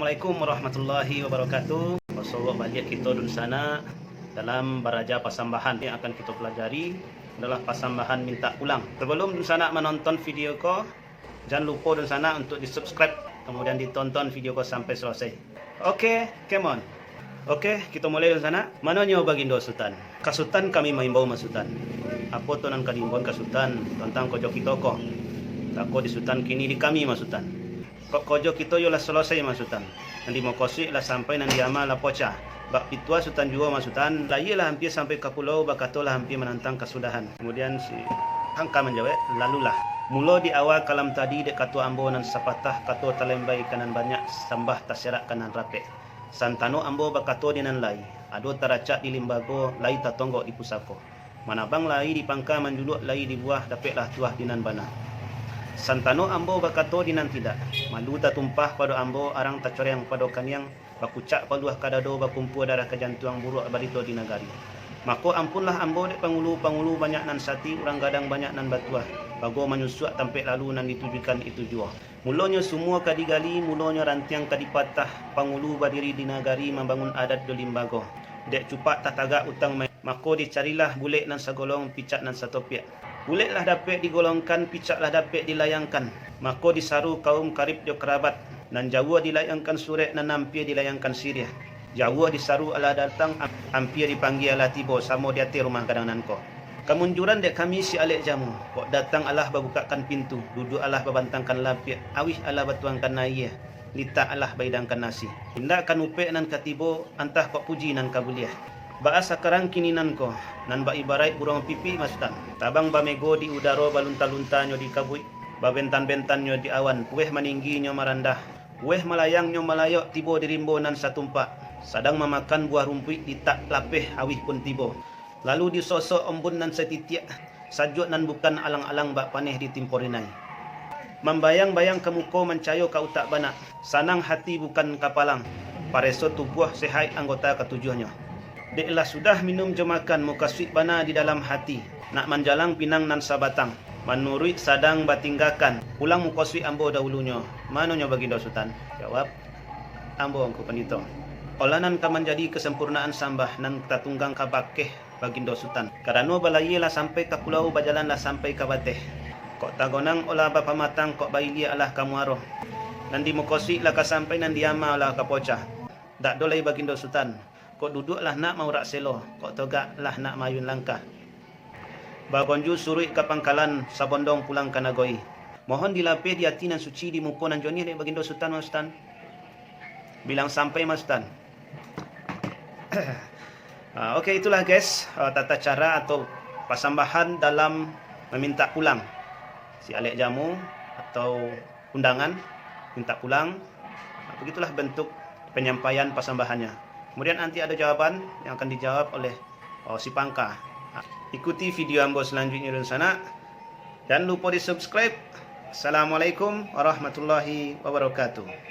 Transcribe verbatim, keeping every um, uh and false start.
Assalamualaikum warahmatullahi wabarakatuh. Basobok baliak kito dunsanak dalam baraja pasambahan. Yang akan kito pelajari adalah pasambahan mintak pulang. Sebelum dunsanak manonton video ko, jan lupo dunsanak untuk di-subscribe, kemudian ditonton video ko sampai selesai. Oke, come on. Oke, kito mulai dunsanak. Mano nyo Bagindo Sutan? Ka Sutan kami maimbau, ma Sutan. Apo tu nan ka diimbau ka Sutan tantang kojo kito ko? Tako di Sutan kini di kami, ma Sutan. Kok kojo kito yo lah selesai, ma Sutan. Nan di muko suik lah sampai, nan di ama lah pocah. Bak pituah Sutan juo, ma Sutan. Layie lah ampia sampai ka pulau, bakato lah ampia manantang kasudahan. Kemudian si Pangka manjawek, lalulah. Mulo di awa kalam tadi dek kato ambo nan sapatah, kato talembai ka nan banyak, sambah taserak ka nan rapek. Santano ambo bakato di nan lai, ado taracak di limbago, lai tatonggok di pusako. Manabang lai di pangka, manjuluak lai di buah, dapeklah tuah di nan bana. Santano ambo bakato di nan tidak, malu tatumpah pado ambo, arang tacoreng pado kaniang, bakucak paluah ka dado, bakumpua darah ka jantuang, buruak barito di nagari. Mako ampunlah ambo dek pangulu-pangulu banyak nan sati, urang gadang banyak nan batuah, bago manyusuak tampek lalu nan ditujukan itu juo. Mulonyo sumua ka digali, mulonyo rantiang ka dipatah, pangulu badiri di nagari, mambangun adat jo limbago. Dek cupak tatagak utang mai, mako dicarilah bulek nan sagolong, picak nan satopiak. Bulek lah dapek digolongkan, picak lah dapek dilayangkan, mako disaru kaum karib jo karabat, nan jauah dilayangkan surek, nan ampia dilayangkan siriah. Jauah disaru alah datang, am-, ampia dipanggia alah tibo, samo di ateh rumah gadang nan ko. Kamunjuran dek kami si alek jamu, kok datang alah babukakkan pintu, duduak alah babantangkan lapiak, awih alah batuangkan ayie, litak alah baidangkan nasi. Indak kan upek nan ka tibo, antah kok puji nan ka buliah. Baa sakarang kini nan ko, nan baibaraik buruang pipik, ma Sutan. Tabang bamego di udaro, balunta-luntanyo di kabuik, babentan-bentannyo di awan, pueh maninggi nyo marandah, pueh malayang nyo malayok, tibo di rimbo nan satumpak, sadang mamakan buah rumpuik, litak lapeh awih pun tibo. Lalu disosok ombun nan satitiak, sajuak nan bukan alang-alang, bak paneh di timpo rinai. Mambayang-bayang ka muko, mancayo ka utak banak, sanang hati bukan kapalang, pareso tubuah sehaik anggota katujuahnyo. Dek lah sudah minum jo makan, mukasuik bana di dalam hati, nak manjalang pinang nan sabatang, manuruik sadang batinggakan, pulang mukasuik ambo dahulunyo, mano nyo Bagindo Sutan? Jawab ambo, Angku Pandito. Olah nan ka manjadi kasempurnaan sambah nan tatunggang ka bakeh Bagindo Sutan. Karano balayie lah sampai ka pulau, bajalan lah sampai ka bateh. Kok tagonang olah bapamatang, kok bailia alah ka muaro. Nan di mukasuik lah ka sampai, nan di ama lah ka pocah. Dak do lai Bagindo Sutan, kok duduak lah nak maurak selo, kok togak lah nak maayun langkah. Bagonju suruik ka pangkalan, sabondong pulang ka nagoi. Mohon dilapeh di ati nan suci, di muko nan joniah dek Bagindo Sutan, ma Sutan. Bilang sampai, ma Sutan. Ah, oke, itulah guys, ah, tata cara atau pasambahan dalam mamintak pulang si alek jamu atau undangan, mintak pulang. Ah, begitulah bentuk penyampaian pasambahannyo. Kemudian nanti ada jawaban yang akan dijawab oleh, oh, si Pangka. Ah, ikuti video ambo selanjutnya, dunsanak. Jan lupo di-subscribe. Assalamualaikum warahmatullahi wabarakatuh.